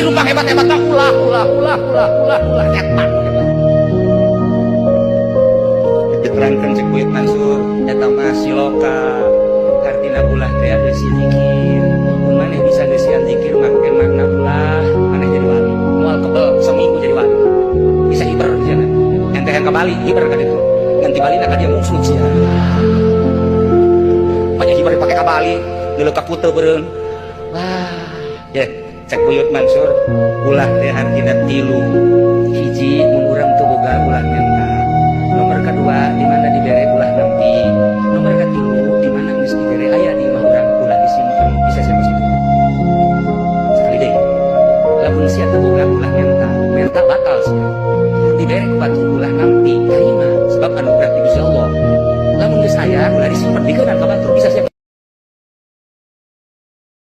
Hirup hebat-hebat mah ulah, ulah, ulah, ulah, ulah, ulah, eta hebat. Diterangkan cek Buyut Mansur, eta mah siloka, artina ulah teh eusi zikir. Mun maneh bisa ngeusian zikir make makna ulah, maneh jadi wali. Moal kebel seminggu jadi wali. Bisa hiber di sana. Ente yang ke Bali, hiber ka ditu. Nganti Bali na ka dia mungslut sia. Banyak hiber dipake ka Bali, ngeuleuh ka Kuta beureun. Wah, ya cek Buyut Mansur, ulah teh artina tilu. Hiji, mun urang teu boga ulah menta.